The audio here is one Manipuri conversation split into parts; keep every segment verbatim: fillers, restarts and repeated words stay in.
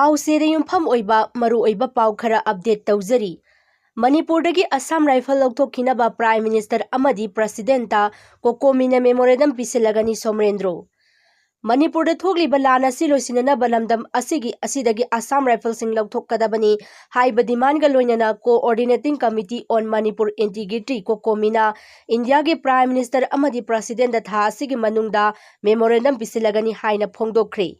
ꯄꯥꯎꯆꯦꯗ ꯌꯨꯝꯐꯝ ꯑꯣꯏꯕ ꯃꯔꯨꯑꯣꯏꯕ ꯄꯥꯎ ꯈꯔ update ꯇꯧꯖꯔꯤ꯫ ꯃꯅꯤꯄꯨꯔꯗꯒꯤ ꯑꯁꯥꯝ ꯔꯥꯏꯐꯜ ꯂꯧꯊꯣꯛꯈꯤꯅꯕ Prime Minister ꯑꯃꯗꯤ Presidentꯇ COCOMIꯅ memorandum ꯄꯤꯁꯤꯜꯂꯒꯅꯤ ꯁꯣꯃꯔꯦꯟꯗ꯭ꯔꯣ꯫ ꯃꯅꯤꯄꯨꯔꯗ ꯊꯣꯛꯂꯤꯕ ꯂꯥꯟ ꯑꯁꯤ ꯂꯣꯏꯁꯤꯟꯅꯅꯕ ꯂꯝꯗꯝ ꯑꯁꯤꯒꯤ, ꯑꯁꯤꯗꯒꯤ ꯑꯁꯥꯝ ꯔꯥꯏꯐꯜꯁꯤꯡ ꯂꯧꯊꯣꯛꯀꯗꯕꯅꯤ ꯍꯥꯏꯕ demandꯒ ꯂꯣꯏꯅꯅ Coordinating Committee on Manipur Integrity, COCOMIꯅ ꯏꯟꯗꯤꯌꯥꯒꯤ Prime Minister ꯑꯃꯗꯤ Presidentꯇ ꯊꯥ ꯑꯁꯤꯒꯤ ꯃꯅꯨꯡꯗ memorandum ꯄꯤꯁꯤꯜꯂꯒꯅꯤ ꯍꯥꯏꯅ ꯐꯣꯡꯗꯣꯛꯈ꯭ꯔꯦ꯫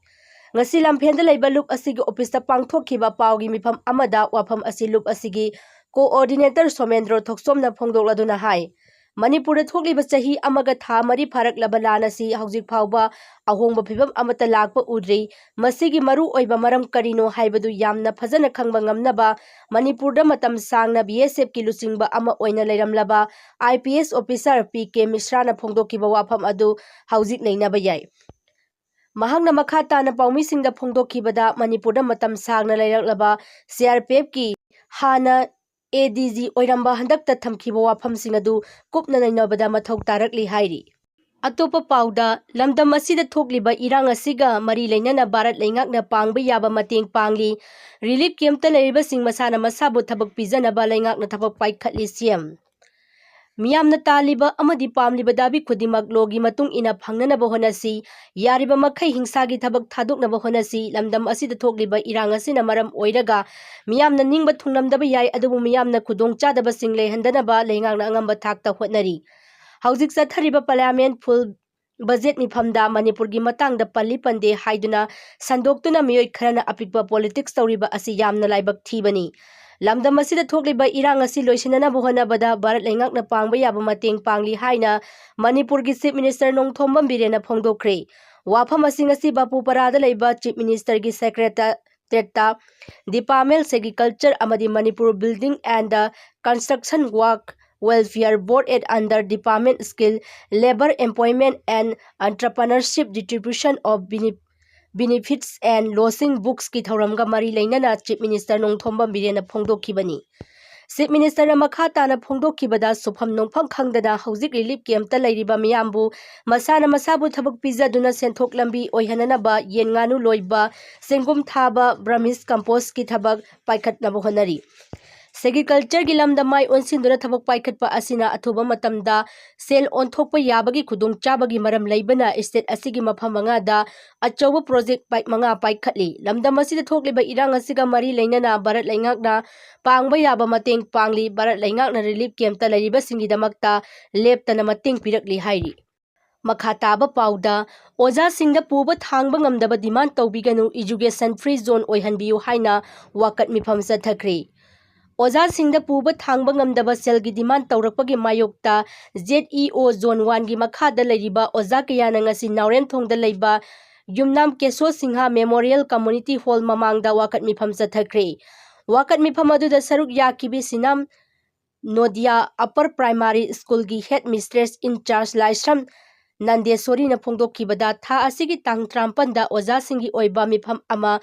ꯉꯁꯤ ꯂꯝꯐꯦꯜꯗ ꯂꯩꯕ ꯂꯨꯞ ꯑꯁꯤꯒꯤ officeꯇ ꯄꯥꯡꯊꯣꯛꯈꯤꯕ ꯄꯥꯎꯒꯤ ꯃꯤꯐꯝ ꯑꯃꯗ ꯋꯥꯐꯝ ꯑꯁꯤ ꯂꯨꯞ ꯑꯁꯤꯒꯤ Coordinator ꯁꯣꯃꯦꯟꯗ꯭ꯔꯣ ꯊꯣꯛꯆꯣꯝꯅ ꯐꯣꯡꯗꯣꯛꯂꯗꯨꯅ ꯍꯥꯏ, ꯃꯅꯤꯄꯨꯔꯗ ꯊꯣꯛꯂꯤꯕ ꯆꯍꯤ ꯑꯃꯒ ꯊꯥ ꯃꯔꯤ ꯐꯥꯔꯛꯂꯕ ꯂꯥꯟ ꯑꯁꯤ ꯍꯧꯖꯤꯛ ꯐꯥꯎꯕ ꯑꯍꯣꯡꯕ ꯐꯤꯕꯝ ꯑꯃꯠꯇ ꯂꯥꯛꯄ ꯎꯗ꯭ꯔꯤ꯫ ꯃꯁꯤꯒꯤ ꯃꯔꯨ ꯑꯣꯏꯕ ꯃꯔꯝ ꯀꯔꯤꯅꯣ ꯍꯥꯏꯕꯗꯨ ꯌꯥꯝꯅ ꯐꯖꯅ ꯈꯪꯕ ꯉꯝꯅꯕ ꯃꯅꯤꯄꯨꯔꯗ ꯃꯇꯝ ꯁꯥꯡꯅ BSFꯀꯤ ꯂꯨꯆꯤꯡꯕ ꯑꯃ ꯑꯣꯏꯅ ꯂꯩꯔꯝꯂꯕ IPS officer P K ꯃꯤꯁ꯭ꯔꯥꯅ ꯐꯣꯡꯗꯣꯛꯈꯤꯕ ꯋꯥꯐꯝ ꯑꯗꯨ ꯍꯧꯖꯤꯛ ꯅꯩꯅꯕ ꯌꯥꯏ꯫ ꯃꯍꯥꯛꯅ ꯃꯈꯥ ꯇꯥꯅ ꯄꯥꯎꯃꯤꯁꯤꯡꯗ ꯐꯣꯡꯗꯣꯛꯈꯤꯕꯗ, ꯃꯅꯤꯄꯨꯔꯗ ꯃꯇꯝ ꯁꯥꯡꯅ ꯂꯩꯔꯛꯂꯕ CRPFꯀꯤ ꯍꯥꯟꯅ ADG ꯑꯣꯏꯔꯝꯕ ꯍꯟꯗꯛꯇ ꯊꯝꯈꯤꯕ ꯋꯥꯐꯝꯁꯤꯡ ꯑꯗꯨ ꯀꯨꯞꯅ ꯅꯩꯅꯕꯗ ꯃꯊꯧ ꯇꯥꯔꯛꯂꯤ ꯍꯥꯏꯔꯤ꯫ ꯑꯇꯣꯞꯄ ꯄꯥꯎꯗ, ꯂꯝꯗꯝ ꯑꯁꯤꯗ ꯊꯣꯛꯂꯤꯕ ꯏꯔꯥꯡ ꯑꯁꯤꯒ ꯃꯔꯤ ꯂꯩꯅꯅ ꯚꯥꯔꯠ ꯂꯩꯉꯥꯛꯅ ꯄꯥꯡꯕ ꯌꯥꯕ ꯃꯇꯦꯡ ꯄꯥꯡꯂꯤ꯫ Relief campꯇ ꯂꯩꯔꯤꯕꯁꯤꯡ ꯃꯁꯥꯅ ꯃꯁꯥꯕꯨ ꯊꯕꯛ ꯄꯤꯖꯅꯕ ꯂꯩꯉꯥꯛꯅ ꯊꯕꯛ ꯄꯥꯏꯈꯠꯂꯤ, CM꯫ ꯃꯤꯌꯥꯝꯅ ꯇꯥꯜꯂꯤꯕ ꯑꯃꯗꯤ ꯄꯥꯝꯂꯤꯕ ꯗꯥꯕꯤ ꯈꯨꯗꯤꯡꯃꯛ lawꯒꯤ ꯃꯇꯨꯡ ꯏꯟꯅ ꯐꯪꯅꯅꯕ ꯍꯣꯠꯅꯁꯤ꯫ ꯌꯥꯔꯤꯕ ꯃꯈꯩ ꯍꯤꯡꯁꯥꯒꯤ ꯊꯕꯛ ꯊꯥꯗꯣꯛꯅꯕ ꯍꯣꯠꯅꯁꯤ꯫ ꯂꯝꯗꯝ ꯑꯁꯤꯗ ꯊꯣꯛꯂꯤꯕ ꯏꯔꯥꯡ ꯑꯁꯤꯅ ꯃꯔꯝ ꯑꯣꯏꯔꯒ ꯃꯤꯌꯥꯝꯅ ꯅꯤꯡꯕ ꯊꯨꯡꯂꯝꯗꯕ ꯌꯥꯏ, ꯑꯗꯨꯕꯨ ꯃꯤꯌꯥꯝꯅ ꯈꯨꯗꯣꯡꯆꯥꯗꯕꯁꯤꯡ ꯂꯩꯍꯟꯗꯅꯕ ꯂꯩꯉꯥꯛꯅ ꯑꯉꯝꯕ ꯊꯥꯛꯇ ꯍꯣꯠꯅꯔꯤ꯫ ꯍꯧꯖꯤꯛ ꯆꯠꯊꯔꯤꯕ Parliament full budget ꯃꯤꯐꯝꯗ ꯃꯅꯤꯄꯨꯔꯒꯤ ꯃꯇꯥꯡꯗ ꯄꯜꯂꯤ ꯄꯟꯗꯦ ꯍꯥꯏꯗꯨꯅ ꯁꯟꯗꯣꯛꯇꯨꯅ ꯃꯤꯑꯣꯏ ꯈꯔꯅ ꯑꯄꯤꯛꯄ politics ꯇꯧꯔꯤꯕ ꯑꯁꯤ ꯌꯥꯝꯅ ꯂꯥꯏꯕꯛ ꯊꯤꯕꯅꯤ꯫ ꯂꯝꯗꯝ ꯑꯁꯤꯗ ꯊꯣꯛꯂꯤꯕ ꯏꯔꯥꯡ ꯑꯁꯤ ꯂꯣꯏꯁꯤꯟꯅꯅꯕ ꯍꯣꯠꯅꯕꯗ ꯚꯥꯔꯠ ꯂꯩꯉꯥꯛꯅ ꯄꯥꯡꯕ ꯌꯥꯕ ꯃꯇꯦꯡ ꯄꯥꯡꯂꯤ ꯍꯥꯏꯅ ꯃꯅꯤꯄꯨꯔꯒꯤ Chief Minister ꯅꯣꯡꯊꯣꯝꯕꯝ ꯕꯤꯔꯦꯟꯅ ꯐꯣꯡꯗꯣꯛꯈ꯭ꯔꯦ꯫ ꯋꯥꯐꯝ ꯑꯁꯤ ꯉꯁꯤ ꯕꯥꯄꯨꯄꯥꯔꯥꯗ ꯂꯩꯕ Chief Ministerꯒꯤ Secretariatꯇ Department Agriculture ꯑꯃꯗꯤ Manipur Building and the Construction Work Welfare Board at under Department Skill, Labour, Employment and Entrepreneurship Distribution of Bene-, Benefits and Losing Booksꯀꯤ ꯊꯧꯔꯝꯒ ꯃꯔꯤ ꯂꯩꯅꯅ Chief Minister ꯅꯣꯡꯊꯣꯝꯕꯝ ꯕꯤꯔꯦꯟꯅ ꯐꯣꯡꯗꯣꯛꯈꯤꯕꯅꯤ꯫ Chief Ministerꯅ ꯃꯈꯥ ꯇꯥꯅ ꯐꯣꯡꯗꯣꯛꯈꯤꯕꯗ, ꯁꯨꯐꯝ ꯅꯣꯝꯐꯝ ꯈꯪꯗꯅ ꯍꯧꯖꯤꯛ relief campꯇ ꯂꯩꯔꯤꯕ ꯃꯤꯌꯥꯝꯕꯨ ꯃꯁꯥꯅ ꯃꯁꯥꯕꯨ ꯊꯕꯛ ꯄꯤꯖꯗꯨꯅ ꯁꯦꯟꯊꯣꯛ ꯂꯝꯕꯤ ꯑꯣꯏꯍꯟꯅꯅꯕ ꯌꯦꯟ ꯉꯥꯅꯨ ꯂꯣꯏꯕ, ꯆꯦꯡꯒꯨꯝ ꯊꯥꯕ, vermi compost ꯀꯤ ꯊꯕꯛ ꯄꯥꯏꯈꯠꯅꯕ ꯍꯣꯠꯅꯔꯤ꯫ Sericulture ꯒꯤ ꯂꯝꯗ ꯃꯥꯏ ꯑꯣꯟꯁꯤꯟꯗꯨꯅ ꯊꯕꯛ ꯄꯥꯏꯈꯠꯄ ꯑꯁꯤꯅ ꯑꯊꯨꯕ ꯃꯇꯝꯗ ꯁꯦꯜ ꯑꯣꯟꯊꯣꯛꯄ ꯌꯥꯕꯒꯤ ꯈꯨꯗꯣꯡꯆꯥꯕꯒꯤ ꯃꯔꯝ ꯂꯩꯕꯅ state ꯑꯁꯤꯒꯤ ꯃꯐꯝ ꯃꯉꯥꯗ ꯑꯆꯧꯕ project ꯄꯥꯏ-, ꯃꯉꯥ ꯄꯥꯏꯈꯠꯂꯤ꯫ ꯂꯝꯗꯝ ꯑꯁꯤꯗ ꯊꯣꯛꯂꯤꯕ ꯏꯔꯥꯡ ꯑꯁꯤꯒ ꯃꯔꯤ ꯂꯩꯅꯅ ꯚꯥꯔꯠ ꯂꯩꯉꯥꯛꯅ ꯄꯥꯡꯕ ꯌꯥꯕ ꯃꯇꯦꯡ ꯄꯥꯡꯂꯤ꯫ ꯚꯥꯔꯠ ꯂꯩꯉꯥꯛꯅ relief campꯇ ꯂꯩꯔꯤꯕꯁꯤꯡꯒꯤꯗꯃꯛꯇ ꯂꯦꯞꯇꯅ ꯃꯇꯦꯡ ꯄꯤꯔꯛꯂꯤ ꯍꯥꯏꯔꯤ꯫ ꯃꯈꯥ ꯇꯥꯕ ꯄꯥꯎꯗ, ꯑꯣꯖꯥꯁꯤꯡꯗ ꯄꯨꯕ ꯊꯥꯡꯕ ꯉꯝꯗꯕ demand ꯇꯧꯕꯤꯒꯅꯨ, education free zone ꯑꯣꯏꯍꯟꯕꯤꯌꯨ ꯍꯥꯏꯅ ꯋꯥꯀꯠ ꯃꯤꯐꯝ ꯆꯠꯊꯈ꯭ꯔꯦ꯫ ꯑꯣꯖꯥꯁꯤꯡꯗ ꯄꯨꯕ ꯊꯥꯡꯕ ꯉꯝꯗꯕ ꯁꯦꯜꯒꯤ demand ꯇꯧꯔꯛꯄꯒꯤ ꯃꯥꯌꯣꯛꯇ Z E O Zone one ꯒꯤ ꯃꯈꯥꯗ ꯂꯩꯔꯤꯕ ꯑꯣꯖꯥ ꯀꯌꯥꯅ ꯉꯁꯤ ꯅꯥꯎꯔꯦꯝꯊꯣꯡꯗ ꯂꯩꯕ ꯌꯨꯝꯅꯥꯝ ꯀꯦꯁꯣ ꯁꯤꯡꯍ Memorial Community Hall ꯃꯃꯥꯡꯗ ꯋꯥꯀꯠ ꯃꯤꯐꯝ ꯆꯠꯊꯈ꯭ꯔꯦ꯫ ꯋꯥꯀꯠ ꯃꯤꯐꯝ ꯑꯗꯨꯗ ꯁꯔꯨꯛ ꯌꯥꯈꯤꯕꯤ ꯁꯤꯅꯥꯝ ꯅꯣꯗꯤꯌꯥ Upper Primary School ꯒꯤ head mistress in charge ꯂꯥꯏꯁ꯭ꯔꯝ ꯅꯟꯗꯦꯁꯣꯔꯤꯅ ꯐꯣꯡꯗꯣꯛꯈꯤꯕꯗ, ꯊꯥ ꯑꯁꯤꯒꯤ ꯇꯥꯡ ꯇꯔꯥꯃꯥꯄꯟꯗ ꯑꯣꯖꯥꯁꯤꯡꯒꯤ ꯑꯣꯏꯕ ꯃꯤꯐꯝ ꯑꯃ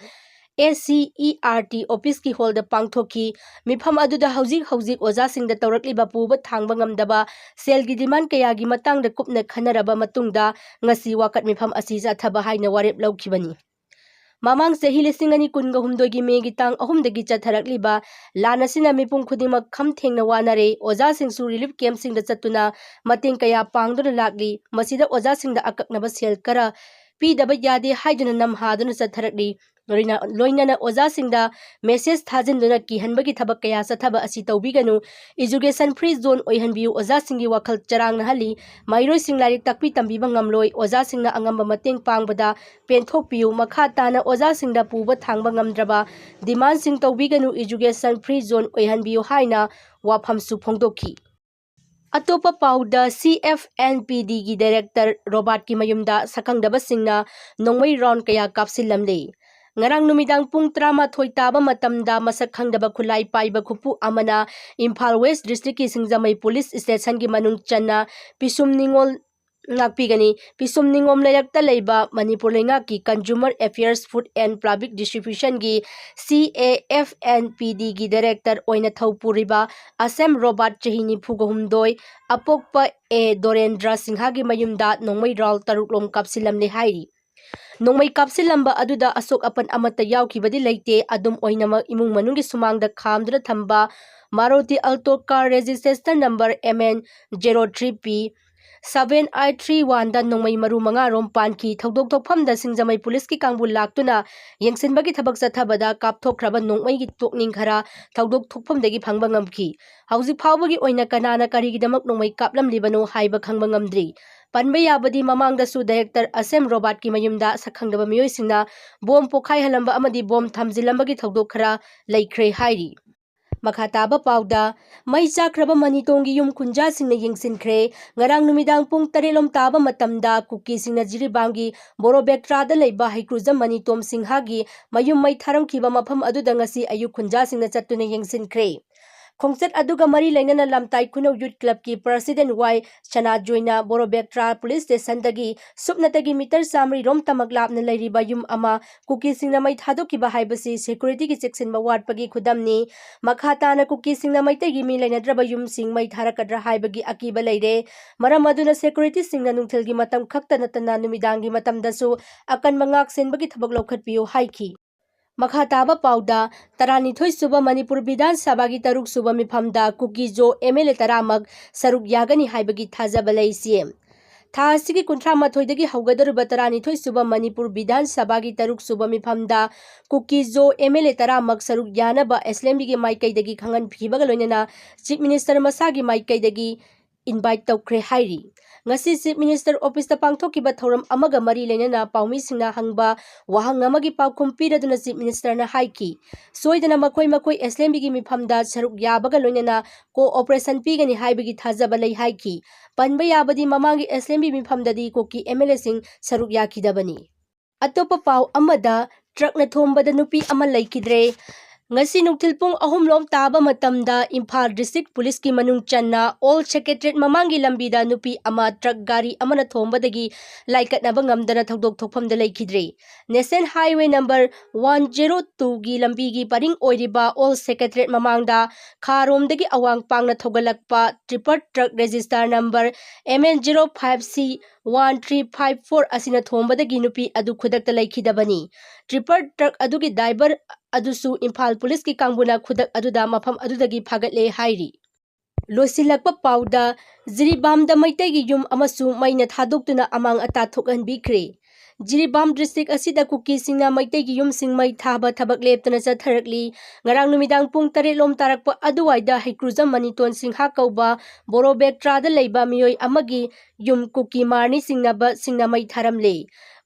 A C E R T office ꯀꯤ hall ꯗ ꯄꯥꯡꯊꯣꯛꯈꯤ꯫ ꯃꯤꯐꯝ ꯑꯗꯨꯗ ꯍꯧꯖꯤꯛ ꯍꯧꯖꯤꯛ ꯑꯣꯖꯥꯁꯤꯡꯗ ꯇꯧꯔꯛꯂꯤꯕ ꯄꯨꯕ ꯊꯥꯡꯕ ꯉꯝꯗꯕ ꯁꯦꯜꯒꯤ demand ꯀꯌꯥꯒꯤ ꯃꯇꯥꯡꯗ ꯀꯨꯞꯅ ꯈꯟꯅꯔꯕ ꯃꯇꯨꯡꯗ ꯉꯁꯤ ꯋꯥꯀꯠ ꯃꯤꯐꯝ ꯑꯁꯤ ꯆꯠꯊꯕ ꯍꯥꯏꯅ ꯋꯥꯔꯦꯞ ꯂꯧꯈꯤꯕꯅꯤ꯫ ꯃꯃꯥꯡ ꯆꯍꯤ ꯂꯤꯁꯤꯡ ꯑꯅꯤ ꯀꯨꯟꯒ ꯍꯨꯝꯗꯣꯏꯒꯤ May ꯒꯤ ꯇꯥꯡ ꯑꯍꯨꯝꯗꯒꯤ ꯆꯠꯊꯔꯛꯂꯤꯕ ꯂꯥꯟ ꯑꯁꯤꯅ ꯃꯤꯄꯨꯝ ꯈꯨꯗꯤꯡꯃꯛ ꯈꯝ ꯊꯦꯡꯅ ꯋꯥꯅꯔꯦ꯫ ꯑꯣꯖꯥꯁꯤꯡꯁꯨ relief camp ꯁꯤꯡꯗ ꯆꯠꯇꯨꯅ ꯃꯇꯦꯡ ꯀꯌꯥ ꯄꯥꯡꯗꯨꯅ ꯂꯥꯛꯂꯤ꯫ ꯃꯁꯤꯗ ꯑꯣꯖꯥꯁꯤꯡꯗ ꯑꯀꯛꯅꯕ ꯁꯦꯜ ꯈꯔ ꯄꯤꯗꯕ ꯌꯥꯗꯦ ꯍꯥꯏꯗꯨꯅ ꯅꯝꯍꯥꯗꯨꯅ ꯆꯠꯊꯔꯛꯂꯤ꯫ ꯂꯣꯏꯅ-, ꯂꯣꯏꯅꯅ ꯑꯣꯖꯥꯁꯤꯡꯗ message ꯊꯥꯖꯤꯟꯗꯨꯅ ꯀꯤꯍꯟꯕꯒꯤ ꯊꯕꯛ ꯀꯌꯥ ꯆꯠꯊꯕ ꯑꯁꯤ ꯇꯧꯕꯤꯒꯅꯨ꯫ Education free zone ꯑꯣꯏꯍꯟꯕꯤꯌꯨ꯫ ꯑꯣꯖꯥꯁꯤꯡꯒꯤ ꯋꯥꯈꯜ ꯆꯔꯥꯡꯅꯍꯜꯂꯤ꯫ ꯃꯍꯩꯔꯣꯏꯁꯤꯡ ꯂꯥꯏꯔꯤꯛ ꯇꯥꯛꯄꯤ ꯇꯝꯕꯤꯕ ꯉꯝꯂꯣꯏ꯫ ꯑꯣꯖꯥꯁꯤꯡꯅ ꯑꯉꯝꯕ ꯃꯇꯦꯡ ꯄꯥꯡꯕꯗ ꯄꯦꯟꯊꯣꯛꯄꯤꯌꯨ꯫ ꯃꯈꯥ ꯇꯥꯅ ꯑꯣꯖꯥꯁꯤꯡꯗ ꯄꯨꯕ ꯊꯥꯡꯕ ꯉꯝꯗ꯭ꯔꯕ demand ꯁꯤꯡ ꯇꯧꯕꯤꯒꯅꯨ꯫ Education free zone ꯑꯣꯏꯍꯟꯕꯤꯌꯨ ꯍꯥꯏꯅ ꯋꯥꯐꯝꯁꯨ ꯐꯣꯡꯗꯣꯛꯈꯤ꯫ ꯑꯇꯣꯞꯄ ꯄꯥꯎꯗ, C F N P D ꯒꯤ director ꯔꯣꯕꯥꯔꯠꯀꯤ ꯃꯌꯨꯝꯗ ꯁꯛꯈꯪꯗꯕꯁꯤꯡꯅ ꯅꯣꯡꯃꯩ round ꯀꯌꯥ ꯀꯥꯞꯁꯤꯜꯂꯝꯂꯦ꯫ ꯉꯔꯥꯡ ꯅꯨꯃꯤꯗꯥꯡ ꯄꯨꯡ ꯇꯔꯥꯃꯥꯊꯣꯏ ꯇꯥꯕ ꯃꯇꯝꯗ ꯃꯁꯛ ꯈꯪꯗꯕ ꯈꯨꯠꯂꯥꯏ ꯄꯥꯏꯕ ꯈꯨꯄꯨ ꯑꯃꯅ ꯏꯝꯐꯥꯜ West district ꯀꯤ ꯁꯤꯡꯖꯃꯩ police station ꯒꯤ ꯃꯅꯨꯡ ꯆꯟꯅ ꯄꯤꯁꯨꯝ ꯅꯤꯉꯣꯜ ꯉꯥꯛꯄꯤꯒꯅꯤ꯫ ꯄꯤꯁꯨꯝ ꯅꯤꯉꯣꯝ ꯂꯩꯔꯛꯇ ꯂꯩꯕ ꯃꯅꯤꯄꯨꯔ ꯂꯩꯉꯥꯛꯀꯤ Consumer Affairs, Food and Public Distribution ꯒꯤ, C A F and P D ꯒꯤ Director ꯑꯣꯏꯅ ꯊꯧꯄꯨꯔꯤꯕ ꯑꯁꯦꯝ ꯔꯣꯕꯥꯔꯠ, ꯆꯍꯤ ꯅꯤꯐꯨꯒ ꯍꯨꯝꯗꯣꯏ, ꯑꯄꯣꯛꯄ ꯑꯦ ꯗꯣꯔꯦꯟꯗ꯭ꯔ ꯁꯤꯡꯍꯒꯤ ꯃꯌꯨꯝꯗ ꯅꯣꯡꯃꯩ round ꯇꯔꯨꯛ ꯂꯣꯝ ꯀꯥꯞꯁꯤꯜꯂꯝꯂꯦ ꯍꯥꯏꯔꯤ꯫ ꯅꯣꯡꯃꯩ ꯀꯥꯞꯁꯤꯜꯂꯝꯕ ꯑꯗꯨꯗ ꯑꯁꯣꯛ ꯑꯄꯟ ꯑꯃꯠꯇ ꯌꯥꯎꯈꯤꯕꯗꯤ ꯂꯩꯇꯦ꯫ ꯑꯗꯨꯝ ꯑꯣꯏꯅꯃꯛ, ꯏꯃꯨꯡ ꯃꯅꯨꯡꯒꯤ ꯁꯨꯃꯥꯡꯗ ꯈꯥꯝꯗꯨꯅ ꯊꯝꯕ Maruti Alto car registration number M N zero three P seven eight three one ꯗ ꯅꯣꯡꯃꯩ ꯃꯔꯨ ꯃꯉꯥ ꯔꯣꯝ ꯄꯥꯟꯈꯤ꯫ ꯊꯧꯗꯣꯛ ꯊꯣꯛꯐꯝꯗ ꯁꯤꯡꯖꯃꯩ ꯄꯨꯂꯤꯁꯀꯤ ꯀꯥꯡꯕꯨ ꯂꯥꯛꯇꯨꯅ ꯌꯦꯡꯁꯤꯟꯕꯒꯤ ꯊꯕꯛ ꯆꯠꯊꯕꯗ ꯀꯥꯞꯊꯣꯛꯈ꯭ꯔꯕ ꯅꯣꯡꯃꯩꯒꯤ ꯇꯣꯛꯅꯤꯡ ꯈꯔ ꯊꯧꯗꯣꯛ ꯊꯣꯛꯐꯝꯗꯒꯤ ꯐꯪꯕ ꯉꯝꯈꯤ꯫ ꯍꯧꯖꯤꯛ ꯐꯥꯎꯕꯒꯤ ꯑꯣꯏꯅ ꯀꯅꯥꯅ ꯀꯔꯤꯒꯤꯗꯃꯛ ꯅꯣꯡꯃꯩ ꯀꯥꯞꯂꯝꯂꯤꯕꯅꯣ ꯍꯥꯏꯕ ꯈꯪꯕ ꯉꯝꯗ꯭ꯔꯤ꯫ ꯄꯟꯕ ꯌꯥꯕꯗꯤ, ꯃꯃꯥꯡꯗꯁꯨ Director ꯑꯁꯦꯝ ꯔꯣꯕꯥꯔꯠꯀꯤ ꯃꯌꯨꯝꯗ ꯁꯛꯈꯪꯗꯕ ꯃꯤꯑꯣꯏꯁꯤꯡꯅ ꯕꯣꯝ ꯄꯣꯈꯥꯏꯍꯜꯂꯝꯕ ꯑꯃꯗꯤ ꯕꯣꯝ ꯊꯝꯖꯤꯜꯂꯝꯕꯒꯤ ꯊꯧꯗꯣꯛ ꯈꯔ ꯂꯩꯈ꯭ꯔꯦ ꯍꯥꯏꯔꯤ꯫ ꯃꯈꯥ ꯇꯥꯕ ꯄꯥꯎꯗ, ꯃꯩ ꯆꯥꯛꯈ꯭ꯔꯕ ꯃꯅꯤꯇꯣꯡꯒꯤ ꯌꯨꯝ ꯈꯨꯟꯖꯥꯁꯤꯡꯅ ꯌꯦꯡꯁꯤꯟꯈ꯭ꯔꯦ꯫ ꯉꯔꯥꯡ ꯅꯨꯃꯤꯗꯥꯡ ꯄꯨꯡ ꯇꯔꯦꯠ ꯂꯣꯝ ꯇꯥꯕ ꯃꯇꯝꯗ ꯀꯨꯀꯤꯁꯤꯡꯅ ꯖꯤꯔꯤꯕꯥꯝꯒꯤ ꯕꯣꯔꯣꯕꯦꯛꯇ꯭ꯔꯥꯗ ꯂꯩꯕ ꯍꯩꯀ꯭ꯔꯨꯖꯝ ꯃꯅꯤꯇꯣꯝ ꯁꯤꯡꯍꯒꯤ ꯃꯌꯨꯝ ꯃꯩ ꯊꯥꯔꯝꯈꯤꯕ ꯃꯐꯝ ꯑꯗꯨꯗ ꯉꯁꯤ ꯑꯌꯨꯛ ꯈꯨꯟꯖꯥꯁꯤꯡꯅ ꯆꯠꯇꯨꯅ ꯌꯦꯡꯁꯤꯟꯈ꯭ꯔꯦ꯫ ꯈꯣꯡꯆꯠ ꯑꯗꯨꯒ ꯃꯔꯤ ꯂꯩꯅꯅ ꯂꯝꯇꯥꯏ ꯈꯨꯅꯧ Youth Club ꯀꯤ President ꯋꯥꯏ ꯁꯅꯥꯖꯣꯏꯅ ꯕꯣꯔꯣꯕꯦꯛꯇ꯭ꯔꯥ Police Station ꯗꯒꯤ ꯁꯨꯞꯅꯇꯒꯤ meter ꯆꯥꯃꯔꯤ ꯔꯣꯝ ꯇꯃꯛ ꯂꯥꯞꯅ ꯂꯩꯔꯤꯕ ꯌꯨꯝ ꯑꯃ ꯀꯨꯀꯤꯁꯤꯡꯅ ꯃꯩ ꯊꯥꯗꯣꯛꯈꯤꯕ ꯍꯥꯏꯕꯁꯤ security ꯒꯤ ꯆꯦꯛꯁꯤꯟꯕ ꯋꯥꯠꯄꯒꯤ ꯈꯨꯗꯝꯅꯤ꯫ ꯃꯈꯥ ꯇꯥꯅ ꯀꯨꯀꯤꯁꯤꯡꯅ ꯃꯩꯇꯩꯒꯤ ꯃꯤ ꯂꯩꯅꯗ꯭ꯔꯕ ꯌꯨꯝꯁꯤꯡ ꯃꯩ ꯊꯥꯔꯛꯀꯗ꯭ꯔꯥ ꯍꯥꯏꯕꯒꯤ ꯑꯀꯤꯕ ꯂꯩꯔꯦ꯫ ꯃꯔꯝ ꯑꯗꯨꯅ security ꯁꯤꯡꯅ ꯅꯨꯡꯊꯤꯜꯒꯤ ꯃꯇꯝ ꯈꯛꯇ ꯅꯠꯇꯅ ꯅꯨꯃꯤꯗꯥꯡꯒꯤ ꯃꯇꯝꯗꯁꯨ ꯑꯀꯟꯕ ꯉꯥꯛ ꯁꯦꯟꯕꯒꯤ ꯊꯕꯛ ꯂꯧꯈꯠꯄꯤꯌꯨ ꯍꯥꯏꯈꯤ꯫ ꯃꯈꯥ ꯇꯥꯕ ꯄꯥꯎꯗ, ꯇꯔꯥꯅꯤꯊꯣꯏ ꯁꯨꯕ ꯃꯅꯤꯄꯨꯔ ꯕꯤꯙꯥꯟ ꯁꯚꯥꯒꯤ ꯇꯔꯨꯛ ꯁꯨꯕ ꯃꯤꯐꯝꯗ ꯀꯨꯀꯤ ꯖꯣ M L A ꯇꯔꯥꯃꯛ ꯁꯔꯨꯛ ꯌꯥꯒꯅꯤ ꯍꯥꯏꯕꯒꯤ ꯊꯥꯖꯕ ꯂꯩ꯫ C M ꯊꯥ ꯑꯁꯤꯒꯤ ꯀꯨꯟꯊ꯭ꯔꯥ ꯃꯥꯊꯣꯏꯗꯒꯤ ꯍꯧꯒꯗꯧꯔꯤꯕ ꯇꯔꯥꯅꯤꯊꯣꯏ ꯁꯨꯕ ꯃꯅꯤꯄꯨꯔ ꯕꯤꯙꯥꯟ ꯁꯚꯥꯒꯤ ꯇꯔꯨꯛ ꯁꯨꯕ ꯃꯤꯐꯝꯗ ꯀꯨꯀꯤ ꯖꯣ M L A ꯇꯔꯥꯃꯛ ꯁꯔꯨꯛ ꯌꯥꯅꯕ Assembly ꯒꯤ ꯃꯥꯏꯀꯩꯗꯒꯤ ꯈꯪꯍꯟꯈꯤꯕꯒ ꯂꯣꯏꯅꯅ Chief Minister ꯃꯁꯥꯒꯤ ꯃꯥꯏꯀꯩꯗꯒꯤ invite ꯇꯧꯈ꯭ꯔꯦ ꯍꯥꯏꯔꯤ꯫ ꯉꯁꯤ Chief Minister Office ꯇ ꯄꯥꯡꯊꯣꯛꯈꯤꯕ ꯊꯧꯔꯝ ꯑꯃꯒ ꯃꯔꯤ ꯂꯩꯅꯅ ꯄꯥꯎꯃꯤꯁꯤꯡꯅ ꯍꯪꯕ ꯋꯥꯍꯪ ꯑꯃꯒꯤ ꯄꯥꯎꯈꯨꯝ ꯄꯤꯔꯗꯨꯅ Chief Minister ꯅ ꯍꯥꯏꯈꯤ, ꯁꯣꯏꯗꯅ ꯃꯈꯣꯏ ꯃꯈꯣꯏ Assembly ꯒꯤ ꯃꯤꯐꯝꯗ ꯁꯔꯨꯛ ꯌꯥꯕꯒ ꯂꯣꯏꯅꯅ cooperation ꯄꯤꯒꯅꯤ ꯍꯥꯏꯕꯒꯤ ꯊꯥꯖꯕ ꯂꯩ ꯍꯥꯏꯈꯤ꯫ ꯄꯟꯕ ꯌꯥꯕꯗꯤ, ꯃꯃꯥꯡꯒꯤ Assembly ꯃꯤꯐꯝꯗꯗꯤ Kuki M L A ꯁꯤꯡ ꯁꯔꯨꯛ ꯌꯥꯈꯤꯗꯕꯅꯤ꯫ ꯑꯇꯣꯞꯄ ꯄꯥꯎ ꯑꯃꯗ, truck ꯅ ꯊꯣꯝꯕꯗ ꯅꯨꯄꯤ ꯑꯃ ꯂꯩꯈꯤꯗ꯭ꯔꯦ꯫ ꯉꯁꯤ ꯅꯨꯡꯊꯤꯜ ꯄꯨꯡ ꯑꯍꯨꯝ ꯂꯣꯝ ꯇꯥꯕ ꯃꯇꯝꯗ ꯏꯝꯐꯥꯜ ꯗꯤꯁꯇ꯭ꯔꯤꯛ ꯄꯨꯂꯤꯁꯀꯤ ꯃꯅꯨꯡ ꯆꯟꯅ ꯑꯣꯜ ꯁꯦꯀ꯭ꯔꯦꯇꯔꯤꯌꯦꯠ ꯃꯃꯥꯡꯒꯤ ꯂꯝꯕꯤꯗ ꯅꯨꯄꯤ ꯑꯃ ꯇ꯭ꯔꯛ ꯒꯥꯔꯤ ꯑꯃꯅ ꯊꯣꯝꯕꯗꯒꯤ ꯂꯥꯏꯀꯠꯅꯕ ꯉꯝꯗꯅ ꯊꯧꯗꯣꯛ ꯊꯣꯛꯐꯝꯗ ꯂꯩꯈꯤꯗ꯭ꯔꯦ꯫ National highway number one zero ꯇꯨꯒꯤ ꯂꯝꯕꯤꯒꯤ ꯄꯔꯤꯡ ꯑꯣꯏꯔꯤꯕ ꯑꯣꯜ ꯁꯦꯀ꯭ꯔꯦꯇꯔꯤꯌꯦꯠ ꯃꯃꯥꯡꯗ ꯈꯥꯔꯣꯝꯗꯒꯤ ꯑꯋꯥꯡ ꯄꯥꯡꯅ ꯊꯧꯒꯠꯂꯛꯄ tipper truck register number M N zero five C one three five four ꯑꯁꯤꯅ ꯊꯣꯝꯕꯗꯒꯤ ꯅꯨꯄꯤ ꯑꯗꯨ ꯈꯨꯗꯛꯇ ꯂꯩꯈꯤꯗꯕꯅꯤ꯫ ꯇ꯭ꯔꯤꯄꯔ ꯇ꯭ꯔꯛ ꯑꯗꯨꯒꯤ ꯗ꯭ꯔꯥꯏꯚꯔ ꯑꯗꯨꯁꯨ ꯏꯝꯐꯥꯜ ꯄꯨꯂꯤꯁꯀꯤ ꯀꯥꯡꯕꯨꯅ ꯈꯨꯗꯛ ꯑꯗꯨꯗ ꯃꯐꯝ ꯑꯗꯨꯗꯒꯤ ꯐꯥꯒꯠꯂꯦ ꯍꯥꯏꯔꯤ꯫ ꯂꯣꯏꯁꯤꯜꯂꯛꯄ ꯄꯥꯎꯗ, ꯖꯤꯔꯤꯕꯥꯝꯗ ꯃꯩꯇꯩꯒꯤ ꯌꯨꯝ ꯑꯃꯁꯨ ꯃꯩꯅ ꯊꯥꯗꯣꯛꯇꯨꯅ ꯑꯃꯥꯡ ꯑꯇꯥ ꯊꯣꯛꯍꯟꯕꯤꯈ꯭ꯔꯦ꯫ ꯖꯤꯔꯤꯕꯥꯝ ꯗꯤꯁꯇ꯭ꯔꯤꯛ ꯑꯁꯤꯗ ꯀꯨꯀꯤꯁꯤꯡꯅ ꯃꯩꯇꯩꯒꯤ ꯌꯨꯝꯁꯤꯡ ꯃꯩ ꯊꯥꯕ ꯊꯕꯛ ꯂꯦꯞꯇꯅ ꯆꯠꯊꯔꯛꯂꯤ꯫ ꯉꯔꯥꯡ ꯅꯨꯃꯤꯗꯥꯡ ꯄꯨꯡ ꯇꯔꯦꯠ ꯂꯣꯝ ꯇꯥꯔꯛꯄ ꯑꯗꯨꯋꯥꯏꯗ ꯍꯩꯀ꯭ꯔꯨꯖꯝ ꯃꯅꯤꯇꯣꯟ ꯁꯤꯡꯍꯥ ꯀꯧꯕ ꯕꯣꯔꯣꯕꯦꯛꯇ꯭ꯔꯥꯗ ꯂꯩꯕ ꯃꯤꯑꯣꯏ ꯑꯃꯒꯤ ꯌꯨꯝ ꯀꯨꯀꯤ ꯃꯥꯔꯅꯤ ꯆꯤꯡꯅꯕꯁꯤꯡꯅ ꯃꯩ ꯊꯥꯔꯝꯂꯦ꯫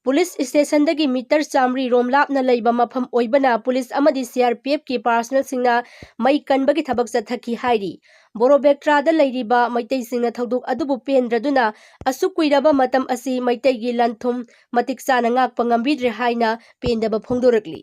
ꯄꯨꯂꯤꯁ ꯁ꯭ꯇꯦꯁꯟꯗꯒꯤ ꯃꯤꯇꯔ ꯆꯥꯃꯔꯤ ꯔꯣꯝ ꯂꯥꯞꯅ ꯂꯩꯕ ꯃꯐꯝ ꯑꯣꯏꯕꯅ ꯄꯨꯂꯤꯁ ꯑꯃꯗꯤ ꯁꯤ ꯑꯥꯔ ꯄꯤ ꯑꯦꯐꯀꯤ ꯄꯥꯔꯁꯅꯦꯜꯁꯤꯡꯅ ꯃꯩ ꯀꯟꯕꯒꯤ ꯊꯕꯛ ꯆꯠꯊꯈꯤ ꯍꯥꯏꯔꯤ꯫ ꯕꯣꯔꯣꯕꯦꯛꯇ꯭ꯔꯥꯗ ꯂꯩꯔꯤꯕ ꯃꯩꯇꯩꯁꯤꯡꯅ ꯊꯧꯗꯣꯛ ꯑꯗꯨꯕꯨ ꯄꯦꯟꯗ꯭ꯔꯗꯨꯅ ꯑꯁꯨꯛ ꯀꯨꯏꯔꯕ ꯃꯇꯝ ꯑꯁꯤ ꯃꯩꯇꯩꯒꯤ ꯂꯟ ꯊꯨꯝ ꯃꯇꯤꯛ ꯆꯥꯅ ꯉꯥꯛꯄ ꯉꯝꯕꯤꯗ꯭ꯔꯦ ꯍꯥꯏꯅ ꯄꯦꯟꯗꯕ ꯐꯣꯡꯗꯣꯔꯛꯂꯤ꯫